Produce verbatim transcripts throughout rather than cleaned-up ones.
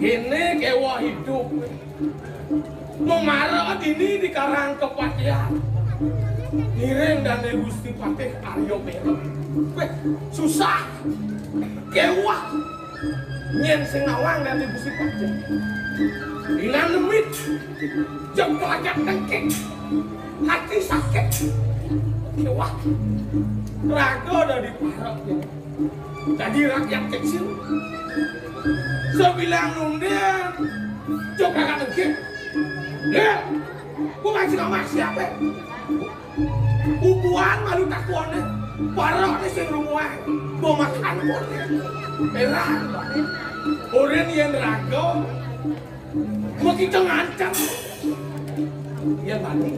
Ini kéweh idup. Mara dini dikarang kapatihan. Ngiring dané Gusti Patih Arya Bera. Wéh, susah. Kéweh. Nyén sing nawang dané Gusti Patih. Ilang demit. Jam pelajak tengkik. Hati sakit. Kéweh. Raga dadi parek. Dadi rakyat kecil. Sabilang nundén, coba kagak dengki. Lé, gua masih kamar siapa? Bubuhan malu takoné. Parek né sing rumuh. Gua makan koné. Héran. Orén yén raga, gua kita ngancam. Yén bani.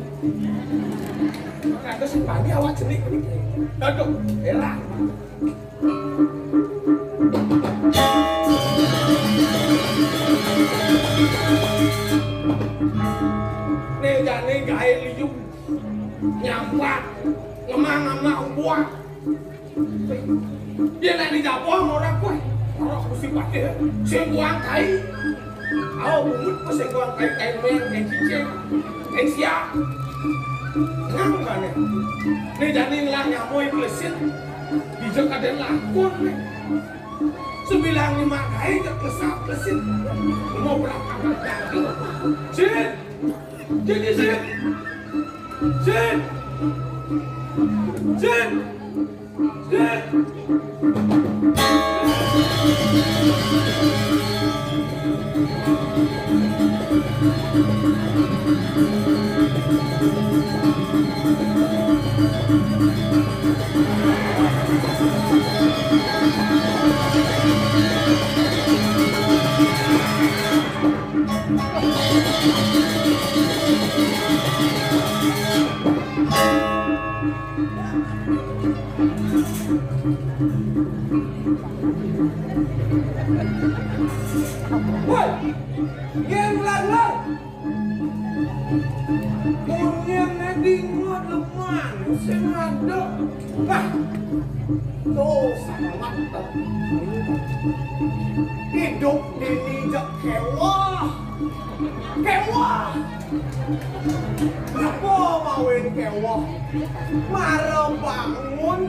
Kata sing bani awak jenik. Aduh, héran. Né jani gaé liu. Nyampat. Ngemang-ngemang buah. Yén nek di dapur ora kowe. Ora mesti pakai. Sing kuang kai. Au bungut ku sing kuang kai, kai men, kai cicing. Kai siap. Nang bane. Né jani ngelah nyamoy klesin. Dija kadén lakon né. Sebilang lima kai jek klesap klesin. Mau berapa kali? Sin. Sin, sin, sin. Sin. Sin. Woi, nggih, ular-ular. Munyin né dingot leman sing ada. Wah, dosa banget. Hidup ini jek kewah. Kewah. Napa mawin kewah? Mara bangun,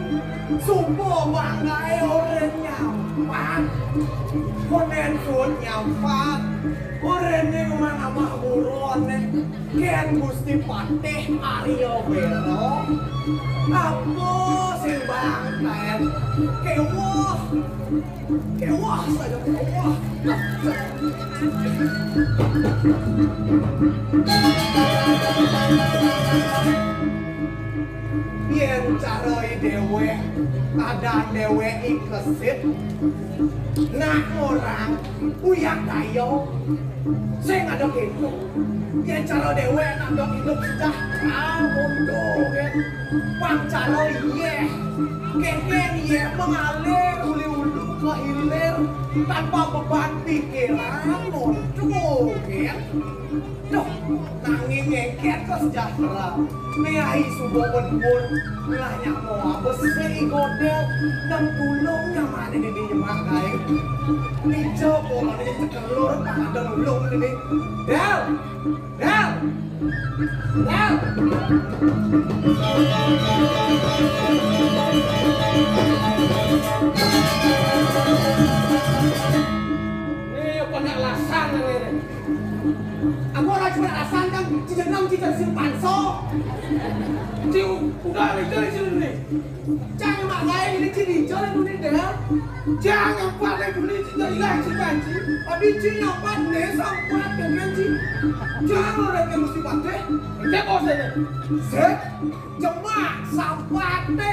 suba bangkaé orén nyampat. Konén suud nyampat. Orén ning manamah buroné. Kén Gusti Patih Arya Bera. Apa sing bangkaén? Kewah. Kewah saja, kewah. Yén cara déwék, ada déwék ikesit, nak orang uyak tayo, sing ada kéto. Yén cara déwék nak ada hidup sejahtera, bodoh, kan? Pang cara iyéh, kéngkén iyéh mengalir uli ulu ke hilir tanpa beban pikiran, monto, kan? Duh, nanging ngéngkén ke sejahtera. Né ai suba benbur, lah nyak moa besé i godél, nang tulung nyamané dini nyemak gaé. Ijo pokokné cekelur, tak ada nulung dini. Del! Del! Né panak lasan né. Aku ora cuma lasan kan, ci jeneng ci simpanso. Ci udah itu di sini. Cang mak gaé ini ci dijo né duni deh. Cang nyampat né duni ci ilang ci panci. Abi ci nyampat né sampat dengan ci. Cang ora ke mesti pakai. Cek kosene. Set. Jemak sampate.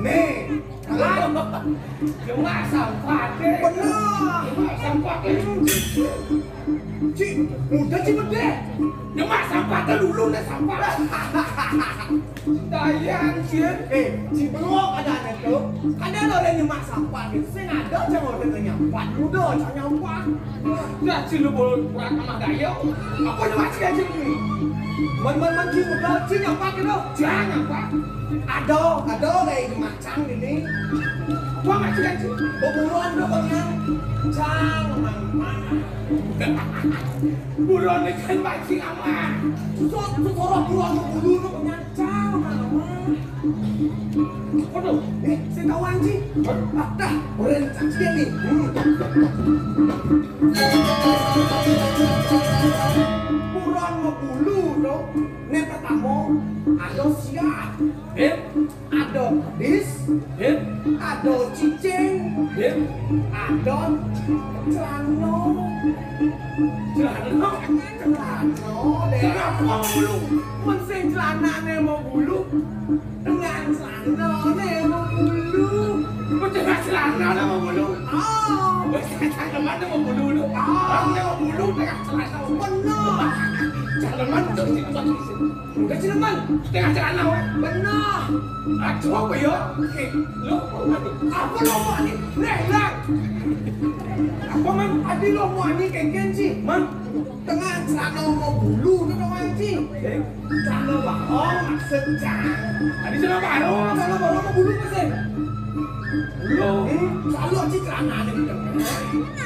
Né. Jemak sampate. Bener. Jemak sampate. Ci, muda ci bedé. Jemak sampate dulu né sampat. Dayan, Cin. Eh, ci belum ada anak tuh. Kan ada orang nyemak sampah gitu. Sing ada aja orang nyampat. Muda aja nyampat. Dah, Cin, lu boleh kurang sama gaya. Apa nyemak sih aja ini? Men, men, men, Cin, muda, Cin, nyampat gitu. Jangan, Pak. Ada, ada kayak nyemak cang ini. Gua nggak sih, Cin. Beburuan dong, Bang, ya. Cang, mang, mang. Buron kan bajing aman. Sesoro buron bulu nu nyacang aman. Waduh, eh, sing tau anjing. Ah, dah, buron cacian nih. Hmm. Buron bulu no. Nek pertama, ada siap. Eh? Ada pedis, hip, ada cicing, hip, ada celana. Celana? Celana, deh. Kenapa bulu? Men sing celanane mau bulu, dengan celanane mau bulu. Kok dengan celanane mau bulu? Oh. Wes, celanane mau bulu lu. Oh. Orang mau bulu dengan celana. Bener. Celanane tuh di tempat. Udah sih, Man. Setengah celana, weh. Bener. Aduh, apa ya? Eh, lo mau mandi? Apa lo mau mandi? Nih, Lang. Apa, Man? Adi lo mau mandi kengken sih? Man. Tengah celana mau bulu, itu dong, Ci. Eh? Celana bahong, maksud Cang. Adi celana bahong. Celana bahong mau bulu, Mas, eh? Lo, hmm, selalu aja celana ada di tengah.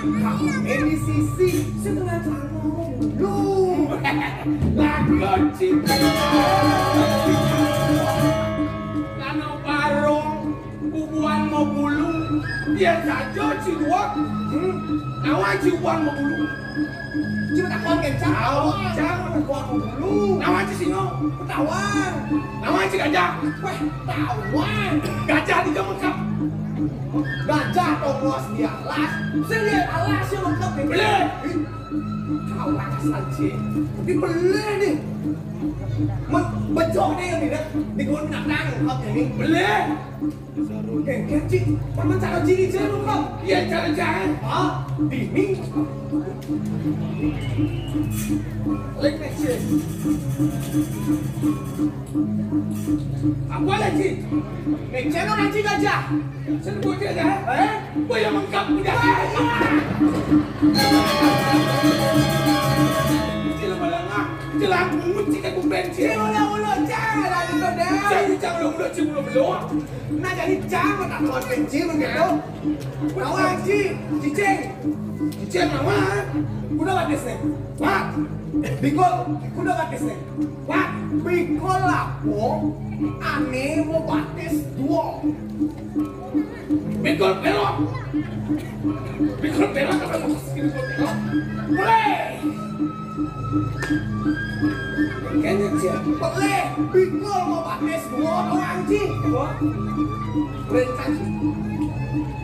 Kamu ini sisi setengah celana. Lo, lagu cinta. Celana barong, bubuan mau bulu. Biar saja si dua. Hmm, nawa si bubuan mau bulu. Cuma takon kencang. Tahu, Cang, takon dulu. Nama si singa? Ketawang. Nama si gajah? Weh, tawang. Gajah di jam lengkap. Gajah tongos di alas. Sing di alas yang lengkap ini. Boleh. Tawang saja. Tapi boleh nih. Me- Becok deh yang tidak di kebun binatang lengkap ini. Boleh. Kengken, Cik. Paman cara ciri saya lupa. Iya, cara jahat. Hah? Dini. Lek mesin. Apa lagi? Mesin orang Cik aja. Saya buat dia dah. Eh? Apa yang lengkap udah? Cila malanga, cila bungut, cik aku bensin. Cila ulo-ulo, cila ulo-ulo. Cila ulo-ulo, cila ulo-ulo. Nah, jadi jangan takut bensin begitu. Bawa si cicing. Cicing apa? Kuda batis nih. Pak, bikul, kuda batis nih. Pak, bikul lapo, ane mau batis dua. Bikul pelok. Bikul pelok apa mau sini bikul pelok? Boleh. Kayaknya sih boleh. Bikul mau batis dua orang sih. Dua. Perintah.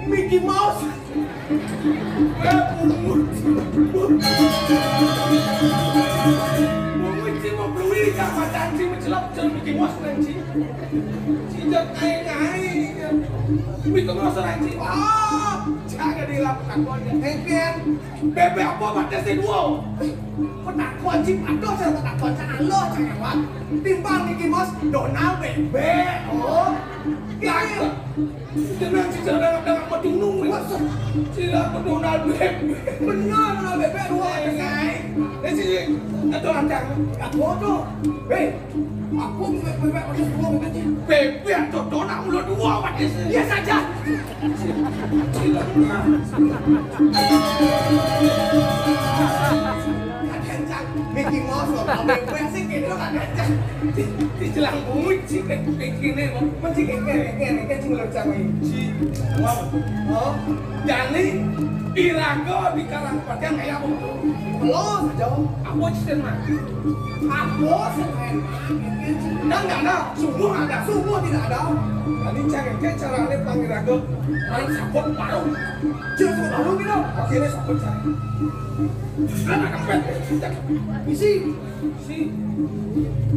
Mickey Mouse. Eh, bungut. Bungut sih mau beli apa tadi mencelok jadi Mickey Mouse nanti. Sejak naik-naik. Tapi kok merasa nanti. Wah, jangan dilakukan kau aja. Hepen. Bebek apa pada saya dua? Petakon sih, aduh, saya petakon, saya Allah, saya hewan. Timbang Mickey Mouse, Donald bebek. Oh, ya, ya. Tenang, si cara dengan dengan petunung. Masa? Sila aku Donald bebek. Benar, Donald bebek dua, ya, guys. Eh, sini, atau lancar. Ya, bodoh. Hei, aku bebek, bebek, bebek, bebek, bebek. Bebek atau Donald, ulo dua, Pak. Iya saja. Sila, sila. Mickey Mouse loh, kalau gue sih gitu kan aja. Di, di jelang bungut sih kayak kayak gini, Bang. Masih kayak kayak kayak kayak cuma lucu aja. Si, wow. Oh, jadi iraga di karang pakai kayak apa? Lo saja. Apa sih, Mas? Apa sih, Mas? Enggak, enggak ada. Sungguh ada, sungguh tidak ada. Jadi cari kayak cara ada panggil raga. Main sabun baru. Cek sabun baru gitu. Akhirnya sabun cari. Anak kempet. Isi. Si,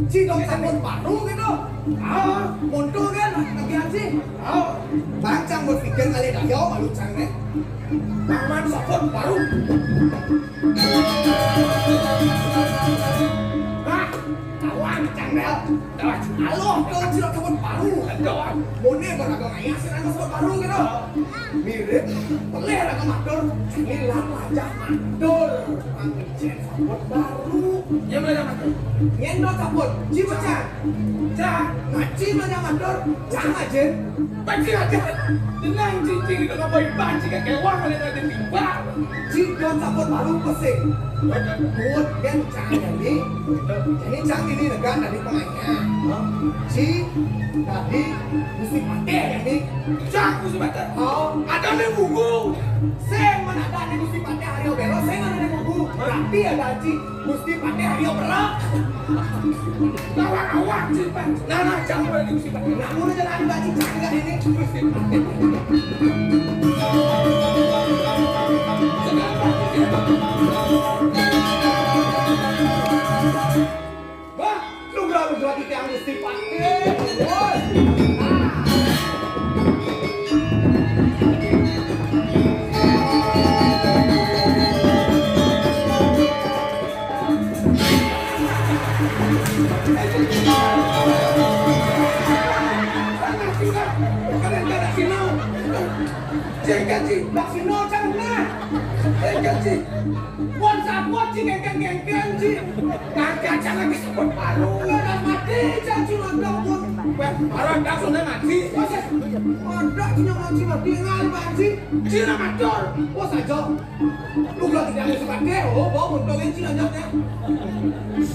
si dong sabun baru gitu. Ah, monto kan, tagihan sih. Ah, bang cang berpikir kali dah, yo, malu cang nih. Paman sabun baru. Ah, kawan cang dah. Dah, halo, kalau si sabun baru. Aduh, aduh. Mone kok raga ngayah sing raga Sabot Baru kéto. Mirip pelih raga matur, jani lan lajah matur. Pang ijin Sabot Baru. Nyén lajah matur? Nyén no Sabot, Ji Bocah. Cang, ngaji lajah matur, cang ajin. Panci aja. Tenang, Ji, Ji, itu apa iban, Ji, kakek wang, ada, ada tiba. Ji, don Sabot Baru pesing. Buat kan cang jani. Jani cang ini negak dari penganya. Ji, tadi Gusti Patih jani. Cang Gusti Patih. Oh. Ada di buku. Sing mana ada di Gusti Patih, hari obero, sing ada di buku. Berarti ada Ji. Gusti Patih, ayo, berak. Lawan awak, Gusti Patih. Nah, nah, jangan boleh Gusti Patih. Nah, mulai jalan baju canggih ini, Gusti Patih. Sekarang, Gusti Patih. Wah, lu berapa dua tiga Gusti Patih? Woi. Ah. Jangan, Ji. Jangan, Ji. Wan sabot, Ji, gengkeng-gengkeng, Ji. Kagak, jangan disebut baru. Udah mati, jangan cuma ngomong. Wah, orang dah sudah mati. Masa? Ada, Ji, yang mati, mati, ngal, mati. Ji, nak matur. Wah, saja. Lu berarti jangan suka deh, oh, bawa motor ini aja deh.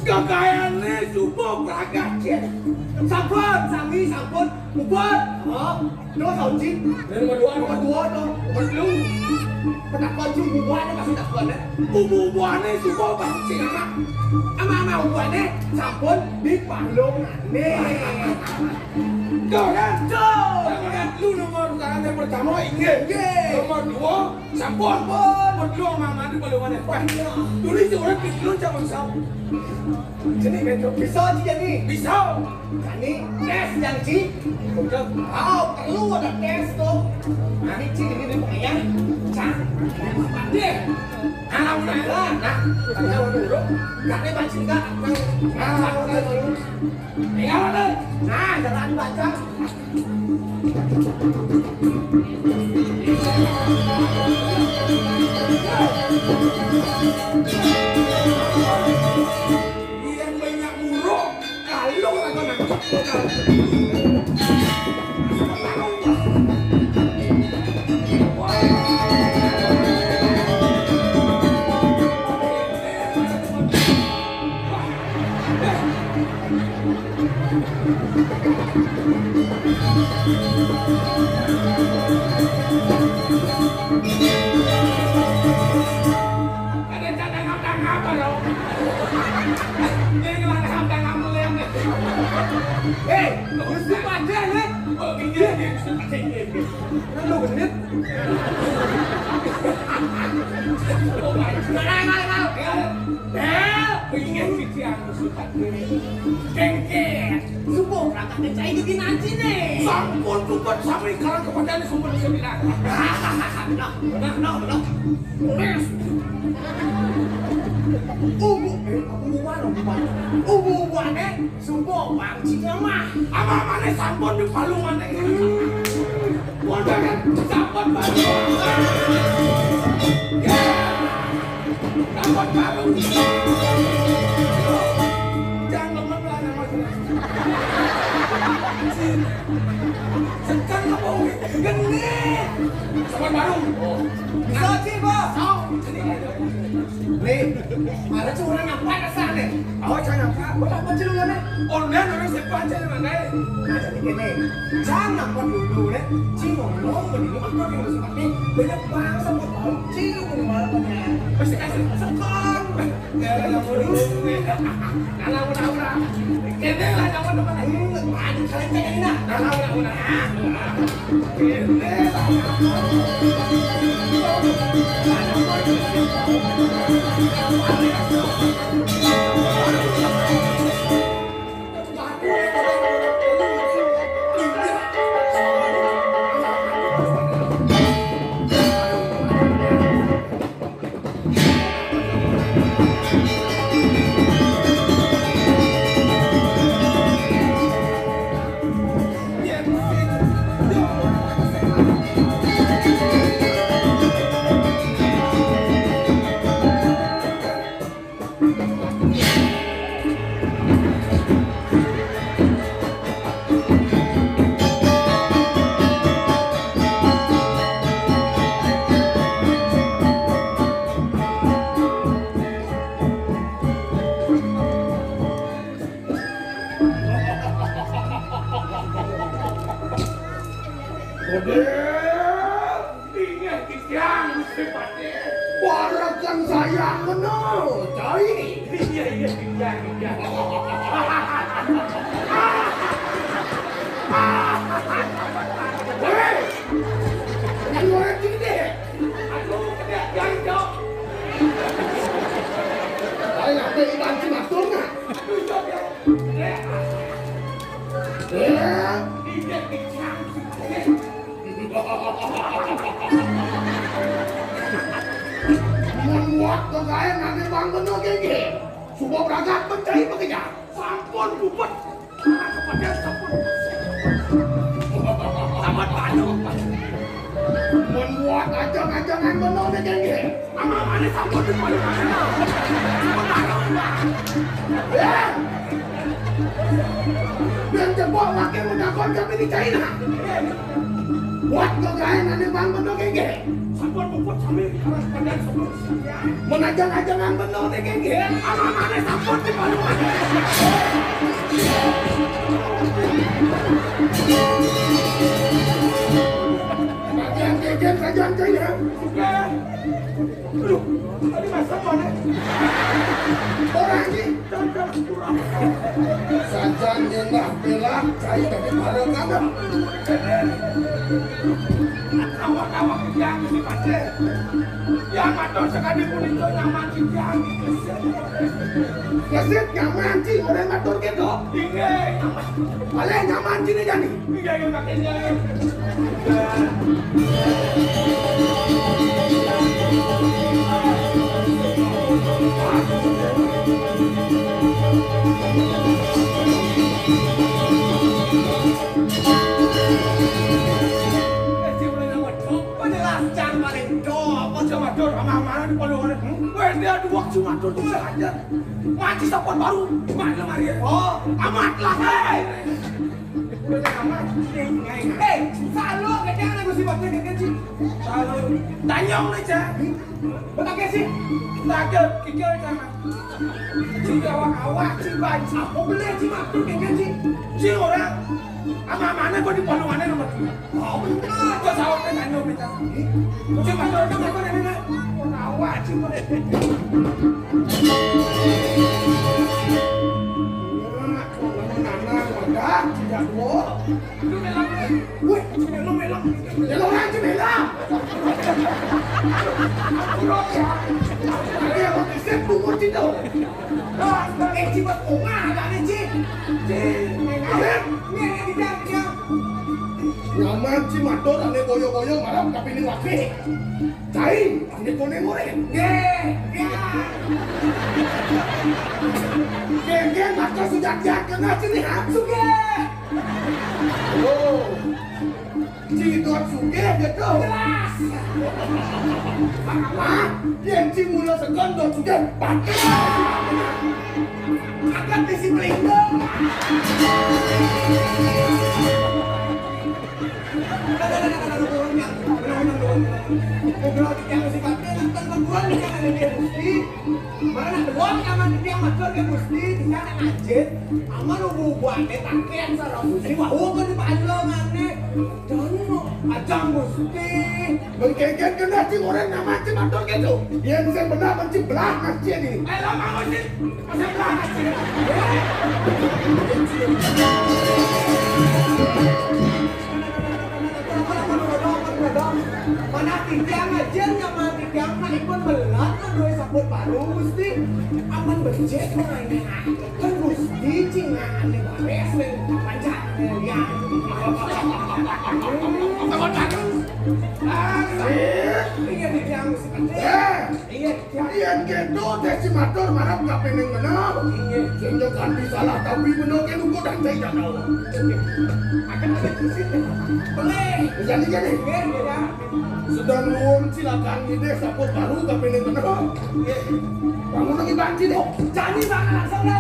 Kekayaan ini subuh beragam, Ji. Sampun, sami, sampun, bubar. Oh, nomor satu, Ji. Nomor dua, nomor dua, tuh. Nomor telu. Penakon, Ji, bubuhan, pasti takon, ya. Bubu-bubuhan ini subuh, pasti, Ji, anak. Ama-ama bubuhan ini, sampun, di palung, nih. Tuh, kan? Tuh. Kan, lu nomor, yang pertama, inggih. Inggih. Nomor dua, sampun. Sampun. Nomor dua, Mama, di palung, nih. Wah, dulu itu orang pikir lu zaman sampun. Jani kan, Ji, bisa, Ji, jani. Bisa. Jani, tes, Ji. Udah, wow, perlu ada tes tuh. Nah, ini, Ji, ini, ini pokoknya. Cang, deh. Nah, udah, nah. Nah, udah, udah. Gak ada baca, enggak. Nah, udah, udah. Ya, udah. Nah, jalan baca. Yang banyak muruk, kalau kagak nangkep, ada cadangan apa, lo? Ini lagi cadangan apa, lo, yang ini? Eh, Gusti Patih, nih. Oh, iya, iya, Gusti Patih, iya, iya. Kan lu genit. Oh, baik. Nah, nah, nah, nah. Ya. Eh, ingin sih, Gusti Patih. Kengkeng. Subuh berangkat ke cai bikin aji nih. Sampun, cukup sampai sekarang kepadanya sumpun sembilan. Nah, nah, nah, nah. Ubu, eh, ubu mana, ubu mana? Ubu, ubu aneh, subuh, bang, cina mah. Apa mana sampun di palungan, eh? Waduh, kan, sampun, bang. Ya. Jangan lemes lah, nama saya. Sekarang apa, Wi? Gini. Sabar baru. Oh. Bisa, Ci, Bos. Tahu. Nih, ada curang apa rasanya? Oh, jangan apa. Buat apa, Ci, lu, nih? Online, orang siapa aja yang mana? Nah, jadi gini. Jangan apa dulu, nih. Ci ngomong, mending apa yang lu suka, nih. Banyak banget sama tahu. Ci, lu mau di mana, Bang, ya? Pasti kasih sekarang. Anak muda, anak muda. Kene lah, anak muda mana? Hmm, maju kalian cek ini, nah. Anak muda, muda. Kene lah, anak muda. Ngono, coy. Iya, iya, iya, iya. Woi, yang goreng gini deh. Aduh, kena jari, Cok. Ayo, apa ikan cuma tuna? Aduh, Cok, ya. Eh. Iya, iya. Mun muat kegaéan ané Bang Beno gégé. Suba bragat mencai bekerja. Sampun puput. Kepadean sampun. Tamat banyu. Mun muat ajeng-ajengan Beno né gégé. Ama mané sampun di payu. Sampun bareng, Bang. Ya. Yang jebok makin menakon kami di China. Buat kegaéan ané Bang Beno gégé. Sampun puput sami karang padan sampun. Menajang-ajangan Beno né gégé. Anak-anak sampun di Banyuwangi. Bagian gégé saja ya. Aduh, tadi masa mana? Orang ini. Sajan nyembah belah, cai dari bareng kamu. Awak-awak yang si Pacé. Yang matur sekali pun itu nyaman si yang. Kesit nyaman si orang matur gitu. Inggih. Paling nyaman sini jadi. Iya, iya, Pak, iya. Penjelas jan paling do, apa sih matur ama-amane di polongan? Hmm? Wes dia dua cuma matur tuh aja. Mati sapon baru, mana mari? Oh, amat lah, hei. Udah amat. Hei, selalu kenyang aku sih waktu kecil. Selalu tanyong nih, Cak. Betake sih. Lagi kikir sama. Ci awak-awak, ci banci, apa boleh ci matur kene ci? Ci orang, ama-amane kok di polongane nomor dua. Oh, bener, kok sawat kan anu kita. Ci matur kan apa nih, Nek? Awak, ci matur. Nah, kok nama-nama, wadah, tidak, Bu. Wih, melo, melo. Melo aja, melo. Ampun, ya. Ada yang mau kisah, bungut itu. Eh, cepat, Oma, ada nih, Ci. Ci, melo. Melo, kita, kita. Nyaman, Ci, matur, ane boyo-boyo, malam, tapi ini wapi. Cai, ane kone ngoreng. Nggih, nggih. Nggih, nggih, maka sudah dia kena sini, ha? Sugih. Oh. Cidot sugih gitu. Jelas. Hah? Yen ci mula segon dot sugih. Pakai. Akan bisi pelindung. Ngobrol yang sifatnya tentang perempuan yang ada di Gusti. Mana belum sama dia matur ke Gusti, di sana ngajin. Aman ubu buane taken sareng Gusti, wah, ubu di panjlongane. Jangan mau ajang Gusti. Mengkeket kena ci orang nama ci matur gitu. Dia bisa benar menci belah masjid ini. Eh, lo mau sih? Masa belah masjid? Mana titiang aja, nyaman titiang, nah, ipun melat, nah, duwe sabun baru, Gusti. Aman becik, nah, ini. Kan Gusti, cingane baris, ning panjang, ya. Sabun baru. Ah, iya, titiang, Gusti. Eh, iya, titiang. Yen keto, desi matur, marang kapining meneh. Iya. Sing yo kanthi salah, tapi meneh ke nunggu dan saya gak tahu. Akan ada Gusti. Boleh. Bisa nih, jadi. Iya, iya. Sedang nuwun silakan ngidih sabun baru kapining meneh. Bangun lagi banci deh. Janji banget langsung deh.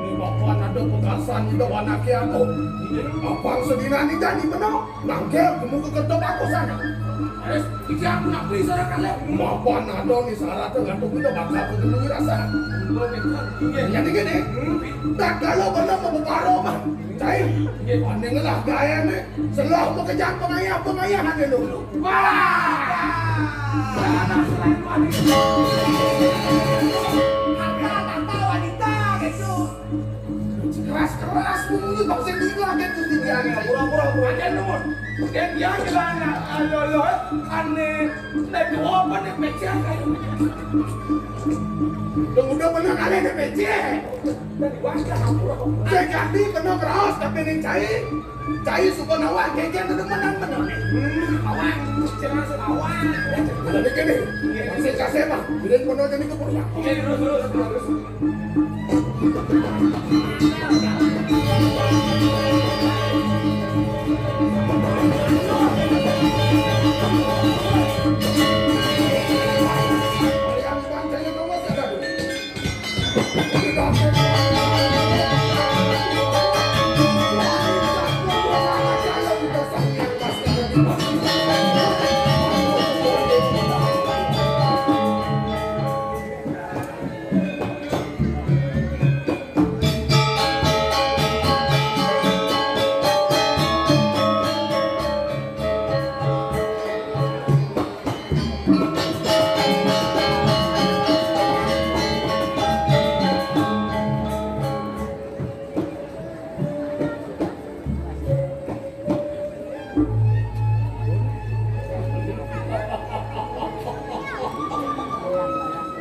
Ini bokon ada Pekasan Ida Wanaki aku. Apang sedina ni jani meno. Nangkil kamu ke kerta bagus sana. Wis, iki aku nak beli syarat kalih. Mapan ada ni syarat dengan tu kita bakal ke dulu rasa. Jadi gini, tak kalau kena mau baru mah. Cai, paning lah gaya ni. Selah mekejang pengayah-pengayahan dia dulu. Wah! Anak selain wanita. Harga tak tahu wanita gitu. Keras-keras bunyi bangsa ini lagi tu dia. Pura-pura aja lu. Dia dia gimana? Ayo lo, aneh. Naik dua apa nih pecah kayak. Yang udah bener kali ada pecah. Dari warga pura-pura. Saya ganti bener beras tapi ning cai. Cai suka nawar geger tu menang-menang. Hmm, awang, jangan awang. Ada dikit nih. Saya kasih mah. Jadi bener jadi kepurian. Oke, terus terus terus.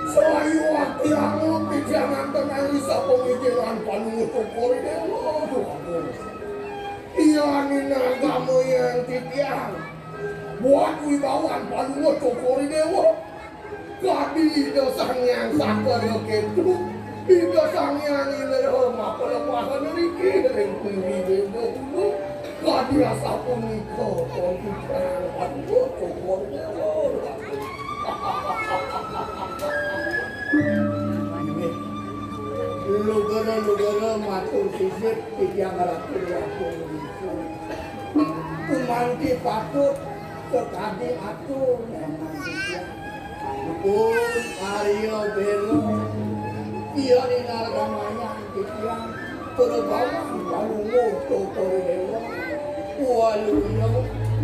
Sayu ati anu pijangan tenang isa pemikiran panuwun Cokor I Dewa. Iya nina agama yang titiang. Buat wibawan panuwun Cokor I Dewa. Kadi Ida Sang Hyang Sakara Ketu, Ida Sang Hyang Indrama pelepahan riki ring puri Beda Hulu. Kadi asapunika pun putrang panuwun Cokor Dewa. Inggih. Lugara-lugara matur sisip titiang Ratu Ratu Kumanti patut sekadi atur memang titiang. Pun Arya Bela, iya ningal gamayan titiang, Prabawang Palungguh Cokor Dewa, Waluya,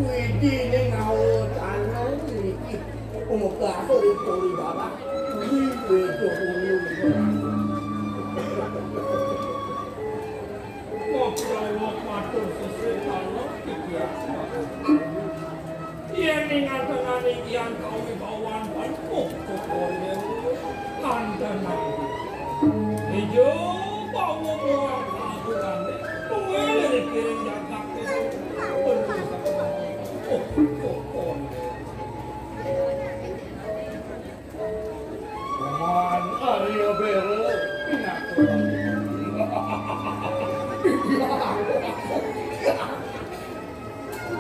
Widi ning awatana niki, umekasa ring Puri Barat, Puri Beda Hulu. Matur sesih kala titiang. Yén ing atenganing Hyang kawibawan panuwun Cokor Dewa, kantenan. Ijo bawa muang kagungane, mungil dikiring jagat. Oh, Cokor Dewa. Paman Arya Bera pinaka.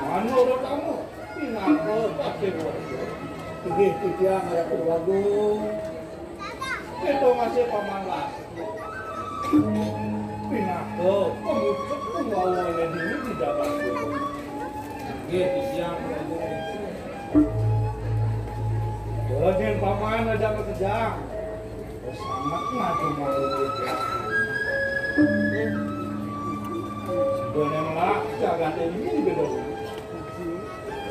Manurut kamu, pinaka kasih. Inggih titiang Ratu Agung. Kita masih paman lah. Pinaka pemucuk punggawa dini di jagat. Nggih, titiang Prabu. Kula yen paman aja makejang. Sanget ngadu malu. Sedone melak jagat ini beda.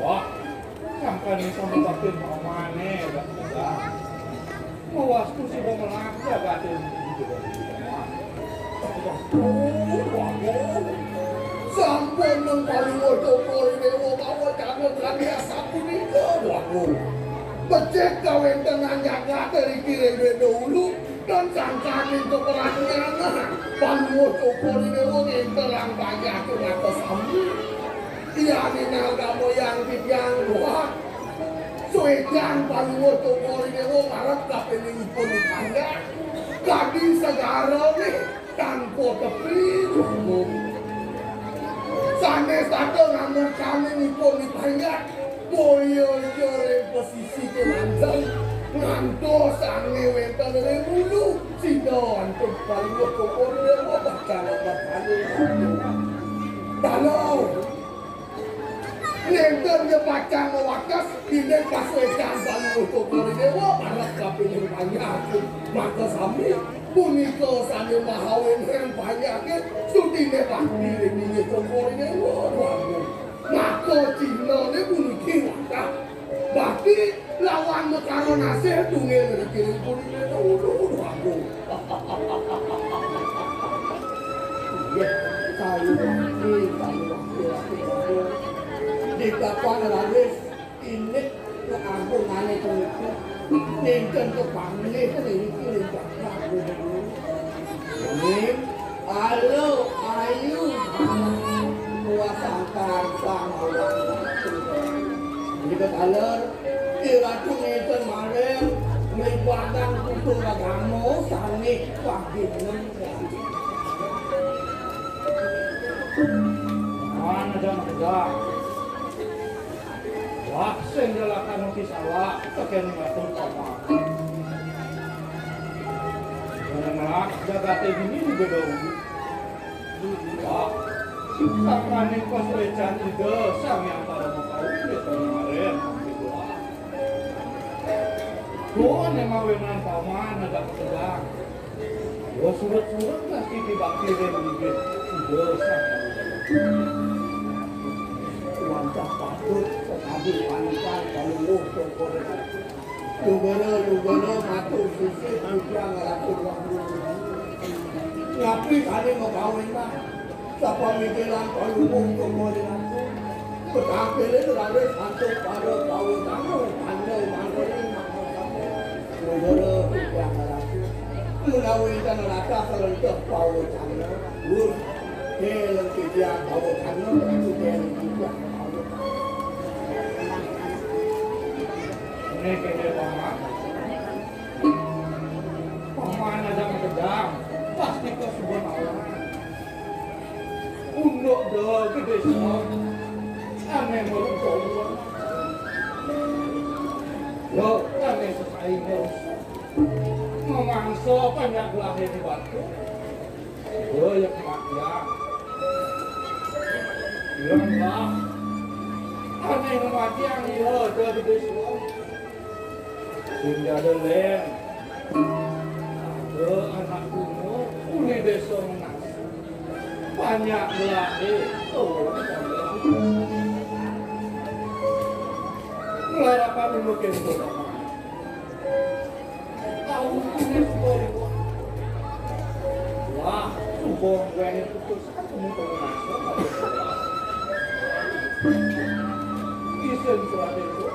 Wah, sampai ini sama tapi pamane, Pak. Mawastu sida melak jagaté. Sampun nang paluwuh Cokor Dewa bawa jagat kami asapunika, Wagung. Becik kawéntenan jagat dari kiring dulu dan sangkaning keperhatian. Paluwuh Cokor Dewa ngenterang banyak kena kesambung. Iya ningal kamu yang titiang buat. Suécan paluwuh Cokor Dewa ngarep kapéningipun dipanjak. Kadi segarané tanpa tepi, Wagung. Sané sada ngamuk kapéningipun dipanjak. Boya ija ring pesisi kémanten. Ngantos sané wénten ring hulu. Sida antuk paluwuh Cokor Dewa. Dalu. Nénten ya pacang mawates, déning pasuécan Bali Utuh Kori Déwa, parek kapining panyakit. Maka sami punika sané maha wénten panyakit, sudiné bakti ring inggih Kori Déwa. Waduh. Maka cihnané puniki wadah. Bakti lawan mekaranasih tunggil ring kiring puniki. Waduh, waduh. Nggih, kayuwakti, kayuwakti, kayuwakti. Dikapan raris indik keagungané puniki. Nénten kapanggih niki ring jagat Gunung. Nggih, alo, ayu, kuasangkar sang awak. Nika taler, iratu nénten mareng, nglibatang tutur agama, sané paginem. Mana jam kerja? Wah, sing jelakan mesti salah, tekén ngatur paman. Menengah jagaté dini juga dong. Wah, sakraning pasuécan Ida Sang Hyang Parama Kawi, ya, kemarin. Wah, né mawinan paman ada ketegang. Wah, surut-surut pasti dibakti ring bibir Ida Sang Hyang. Wantah patut sakadi panikan kalungguh tongkol. Lugara, lugara, matur sisih, puja ngaratur waktu. Ngapi sané magawenan? Sapamikiran kalungguh tongkol ring aku. Petangkilin raris antuk para pawitana, tanda mangkering. Lugara, puja ngaratur. Menawi tan rata salentuh pawitana. Gus, déleng titiang pawitana, déleng titiang pawitana. Né kéné, Paman. Paman ada makejang, pasti kasuban awan. Unduk da gedé song, ané merungkong. Lo, ané sesaing ngerusak. Mamangsa panjak gelahé di batu. Ira ya kematian. Ira lah. Ané ngematian ira da gedé suwung. Sing dada lén. Ada anak gunung, uni désa Menas. Banyak belahé. Oh, nglarapan ulu kénto. Wah, suba nduwèni putus asa. Isin surat itu.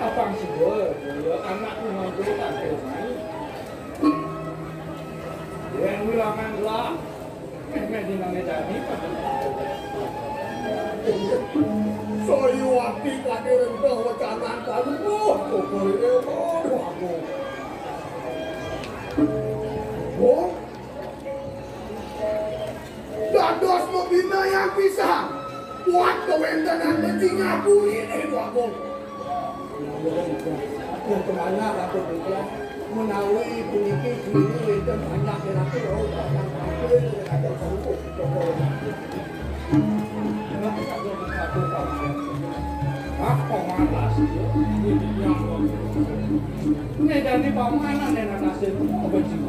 Apang sida, ya, anak rumangsa tampil mai. Yén wilangan gelah, méh-méh dinané jani, saya ati kadé rengkeh wecanan kalungguh, kok kowe, waduh, aku. Wong dados mabinayang pisan buat kawéntenan becik ngapuri ning Wagong. Nah, kemana Ratu Bujang? Menawi puniki dini wénten banyak Ratu, oh, banyak Ratu, ada sanggup. Ah, paman asli, ya. Ini yang ngedani paman, aneh, aneh, asli, apa sih?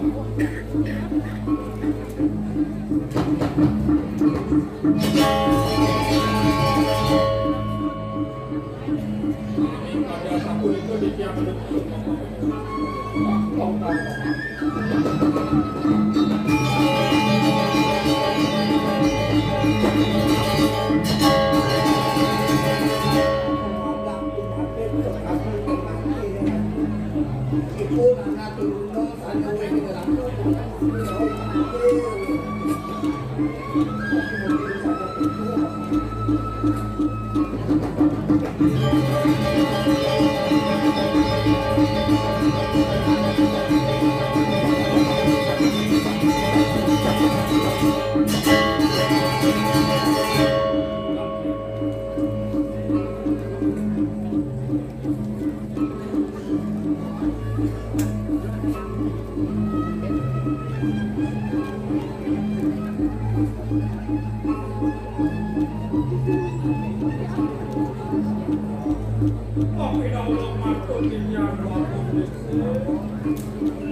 Matur titiang Prabu Désa.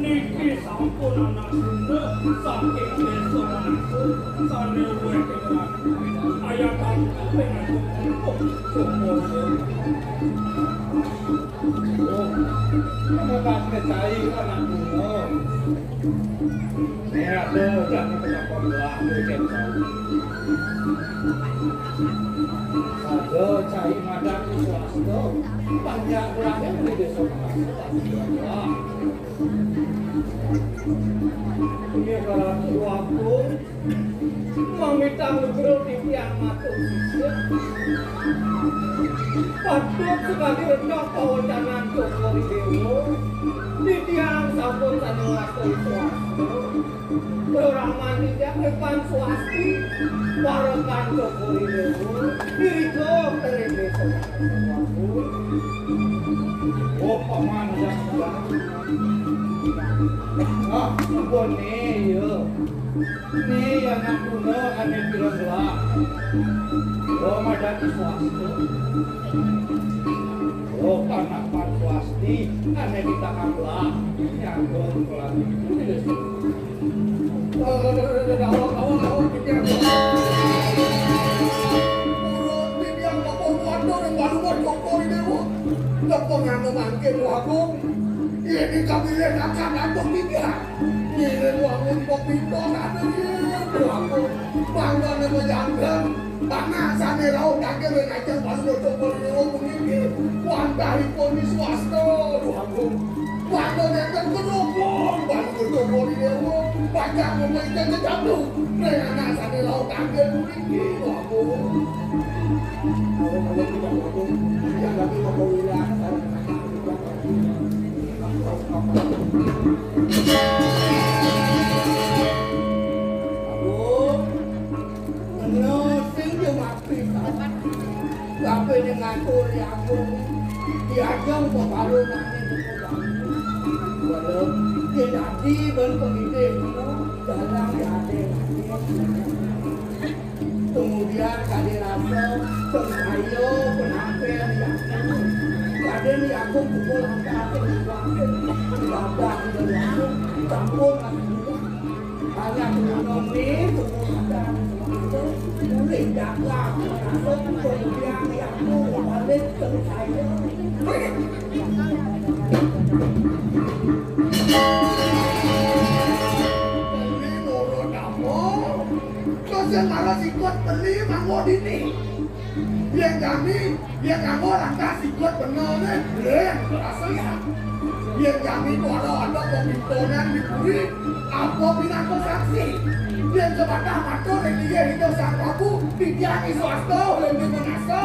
Niki sampun anak bunda saking Désa Manasa sané wéh ing ayah kampung ing agung empuk Sumur. Oh, terima kasih cai anak bunda. Nek ada ucap pengakuan lah, ucap tahu. Ada cai madan swasta, panjak lahir di Désa Manasa. Ini kalau waktu Mamitang negara titiang matur sisip. Patut sekali rendah pawacanan Cokor I Déwa. Titiang sampun sané wasta swasta. Praraman titiang repan swasti. Parekan Cokor I Déwa. Diriko terinde sewaktu. Oh, paman, ya, ya. Ah, ampun, nih, ya. Né anak bunda ané pirang gelah. Lo madan swasta. Lo panapan swasti ané kita kablah. Nyangkut pelan itu di desa. Awak, awak, awak, pikir. Urut titiang Bapak Kuando yang baru buat Cokor I Déwa. Cokor nganu mangkin Agung. Ini kami lihat akan agung titiang. Ngiring wangun pepinto sané, Prabu. Mangkana majanten, panak sané rauh kanggé ring ajeng Palungguh Cokor I Déwa puniki. Wantahipun swasta, Prabu. Mangda nénten kerubung Palungguh Cokor I Déwa. Pacang ngomong ikan kejadu. Ring anak sané rauh kanggé puniki, Prabu. Kalau, kalau tidak, Prabu, yang lagi mau wilayah, Aduh, kena sing yo mati kan. Tapi dengan ngatur ya aku, diajeng pembalu nangis. Walau dia dadi ben pendidik, dalam ya ada. Kemudian kadi rasa percaya penampilan Yakub. Kadén Yakub pukul angka ibadah di Yakub, campur anak gunung ni, pukul angka itu, mulai jaga, masuk, kemudian Yakub balik percaya. Ini nurut apa? Terus yang malah sikut beli manggo dini. Yén jani, yén nganggo lantas sikut bener né, lén, rasa ya. Yén jani kuala ada pemitonan di puri, apa pinangka saksi? Yén sebatah matur ring inggih Ida Sang Prabu, titiang swasta, lén di manasa.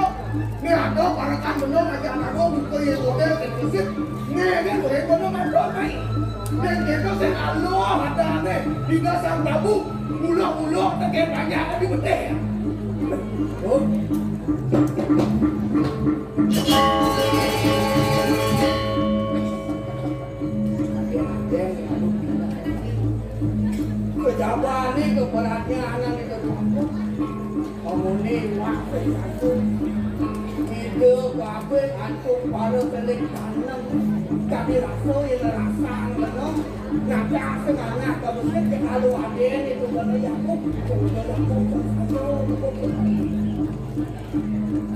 Né ada parekan bener ngajak karo buka yén model teknisip. Né, né, boleh bener matur, Mai. Yén kéto sing aluh adané, Ida Sang Prabu, mula-mula tekén panjak di betih. Oh. Kejabané keberatnya anak itu. Amoné wae aku. Ida kabeh antuk para kelik taneng. Kami rasa yen rasang kena. Ngajak semangat kabeh sing alu aden itu kena ya aku.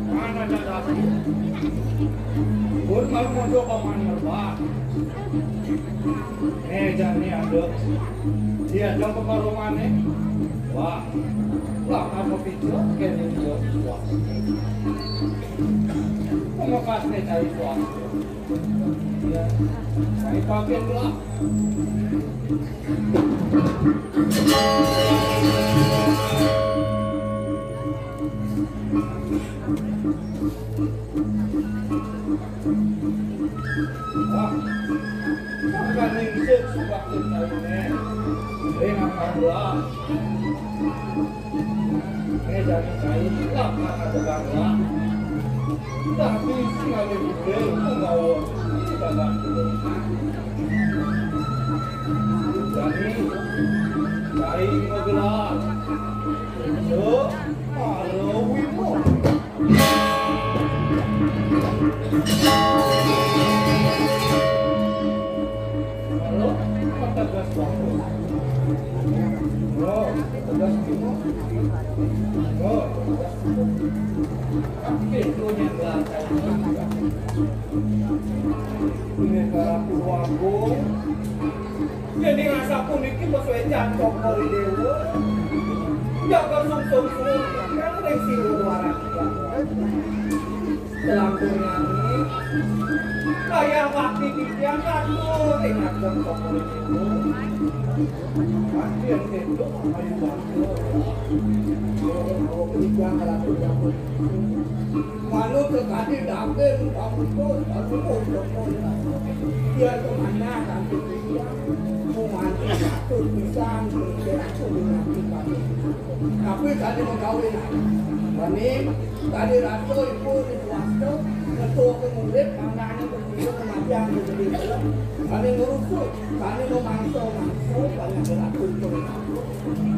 Mana ada aku? Pun malu mojo paman merbah. Eh, jani ada. Dia jam keparumané. Wah. Lah, kamu pikir kayak dia. Wah. Pemekasnya cari suami. Ya. Cari pakai lah. Wah, sampeyan ningsih suwak ciptane. Ing ampura. Nek jane kai, lah, adegan, lah. Tapi sing ale dite, punggawa, iki dalan. Jani, kai magelar. Ijo, para wimo. Negara Purwagung. Yén ing asapuniki pasuécan Cokor I Déwa. Jaga sungsung suwung ring siwur waraga. Selangkungane kaya bakti titiang katur ing ageng Cokor I Déwa. Yén kéto, ayo bakti. Ayo, ayo, titiang katur. Manut sakadi daging pamuput, pamuput, pamuput. Yen manah kanthi titiang, gumanti patut pisan, titiang kudu nganti patut. Tapi kadi magawe, mani kadi rasa ibu di swasta, ngetuke murid, mangkane berguru kematian di gedhe film. Kadi ngurusuk, kadi memangsa-mangsa, banyak berlaku.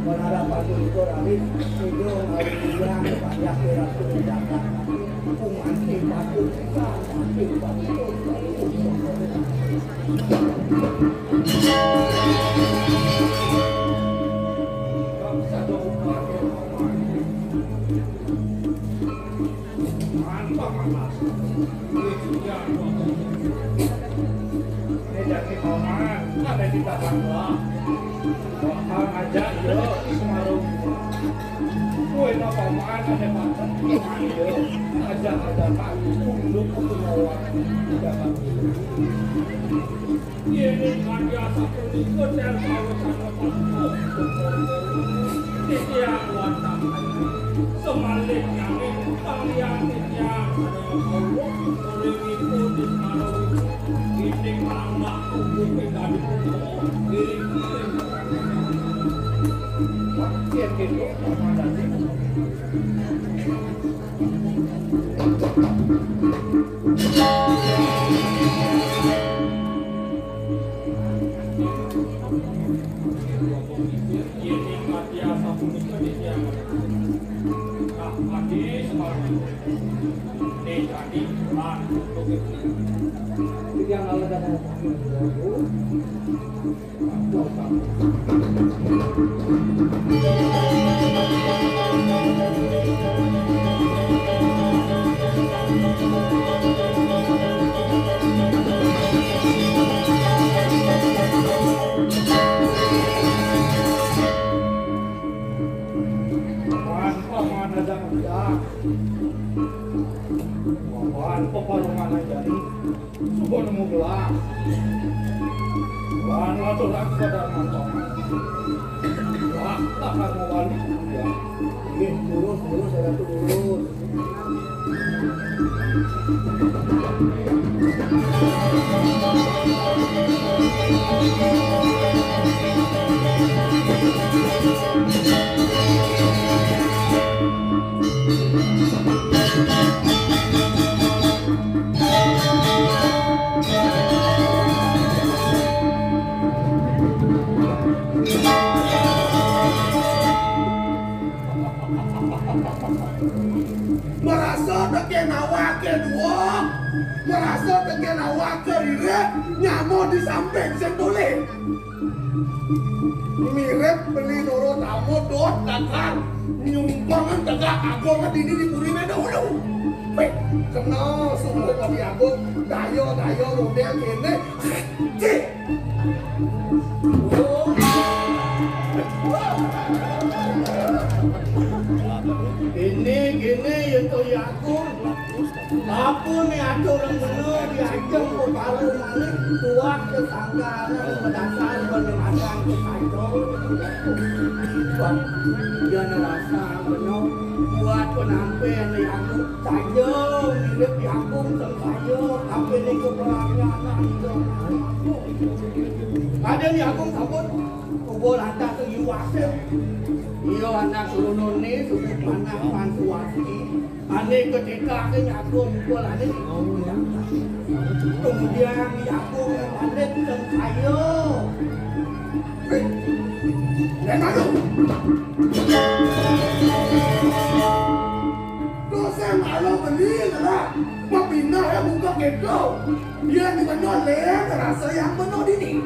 Menghadapan itu raris, hidung harus diam, banyak berlaku. Hukuman timpal, hukuman timpal. Mantap, Mas. Ini jadi paman, ada di belakang, Pak. Bakal aja, yo, Semarung. Kowe napa, Mas, ada paman? Ayo, aja, ada, Pak. Unduk ke bawah. Tidak, Pak. Yene karya sapunika tel sawetara panuwun. Titiang wantah. Semaliknyane, panglian titiang sadaya kawula, olehipun Ismarawi. Indik manambah tubuh ping kalih punika, ngiring-ngiring. Wah, yen kene, paman dadi. Paman, paman, ada kerja. Paman, peparuman aja nih. Suba nemu gelang. Lan ngaturang kepada mantoman. Wah, tak mau wali. Ya. Nggih, lurus, lurus, saya tuh lurus. Merasa tekén awak ké duwung, merasa tekén awak ké ririh, nyama di samping sing tolih. Mirip beli loro tamu dot dagang nyumpang tegak agung dini di purine dahulu. Wih, kena sungguh kopi agung, daya-daya model kene. Cik. Oh. Ini, ini, itu ya agung. Apa ni atur yang bener, diajeng kok baru malik, buat kesangkaan, berdasar, berdasar, kesancol. Dia nerasa, bener, buat penampilan yang aku saja, mirip yang aku saja, tapi ni kekurangannya anak itu. Ada ni aku sabun, kubur atas yuwasih. Iya, anak turunun ni, suku panak, pansuwasi. Ane ketika ke nyago mukul ane. Kemudian nyago ane teng kayo. Hei, lemah lu. Dosa malu beli lah. Mapindah ya buka kedo. Dia ni benar leh, terasa yang benar ini.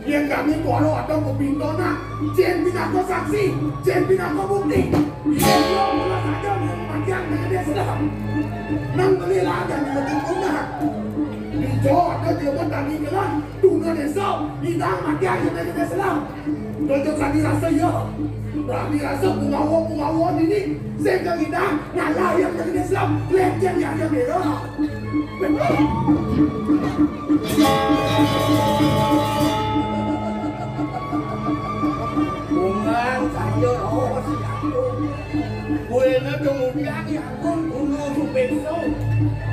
Yén kami kuala ada pepintonan, cén pinaka saksi, cén pinaka bukti. Yén dia mula saja nang panjang nang dia sedang. Nang beli lah ada di betul rumah. Di Yo, ada jelema tani kelan, tuna desa, ngidang mati aja dari desa lah. Dojo kami rasa ya. Kami rasa pengawa-pengawa ini, sehingga ngidang ngalah yang dari desa, lecen yang yang merah. Bungan sayur, oh, si Agung. Kuena kemudian ya Agung, kuno supekso.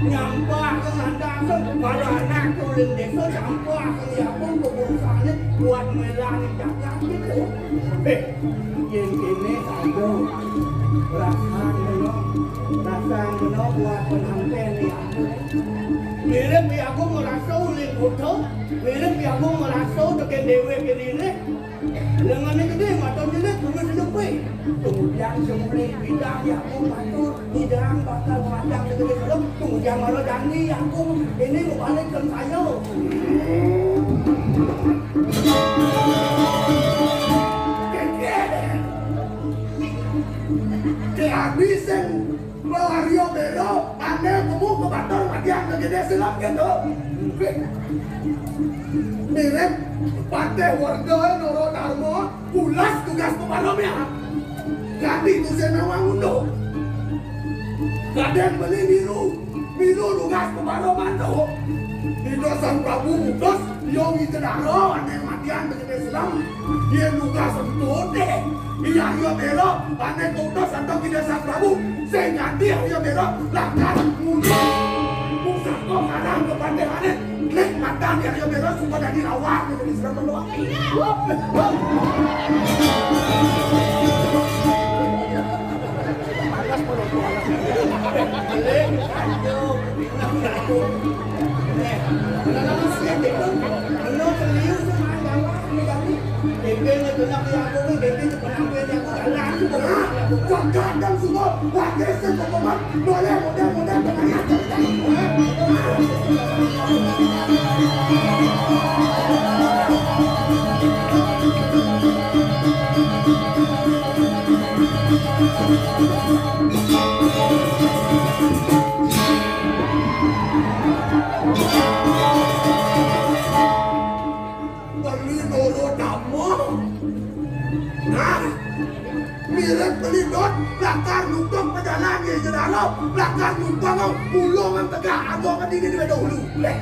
Nyampah ke landasan, para anak tulen desa, nyampah ke ya Agung, keburusannya buat melani jagat gitu. Eh, yen kene saja. Rasan meno, rasan meno buat penganten ya Agung. Mirip ya Agung merasa uling kuda, mirip ya Agung merasa teken dewe kedine. Lengan ini gede, mata jelek, bunga sedepe. Kemudian semule pindah ya Agung matur, ngidang bakal ngajak segede gelem. Kemudian malah janji ya Agung, ini mau balik ke saya. Keke. Ke habis yang Mario Bero, ane kamu ke Batam lagi yang gede silam gitu. Mirip Patih Warga Noro Darmo, pulas tugas peparom ya. Ganti tuh saya nawang unduk. Kadang beli biru, biru tugas peparom ando. Ida Sang Prabu utus, yo ngicedaro, ane matian begede silam. Ye tugas entute. Iya, iya, bero, ane kutus antuk Ida Sang Prabu. Sing ganti, iya, bero, lakar mundur. Pusako karang kepandehane. Klik mata, iya, iya, bero, suka dadi lawan, gitu, di sebelah mendoa. Beli nurut kamu. Nah, mirip pelindut, lakar nutup pejalan di jendela, lakar numpang pulung yang tegak, agak ke dini di dahulu. Leh.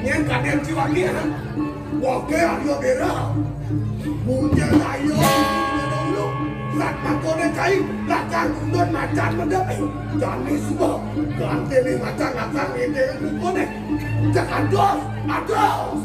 Nyen kadang ciwagi, ha? Wage ayo bera. Bunyi ayo di dahulu. Sat makone kai, lakar nuntut macan medep. Jani suba, ganti ni macan lakar ngedeng bukone. Cak ados, ados.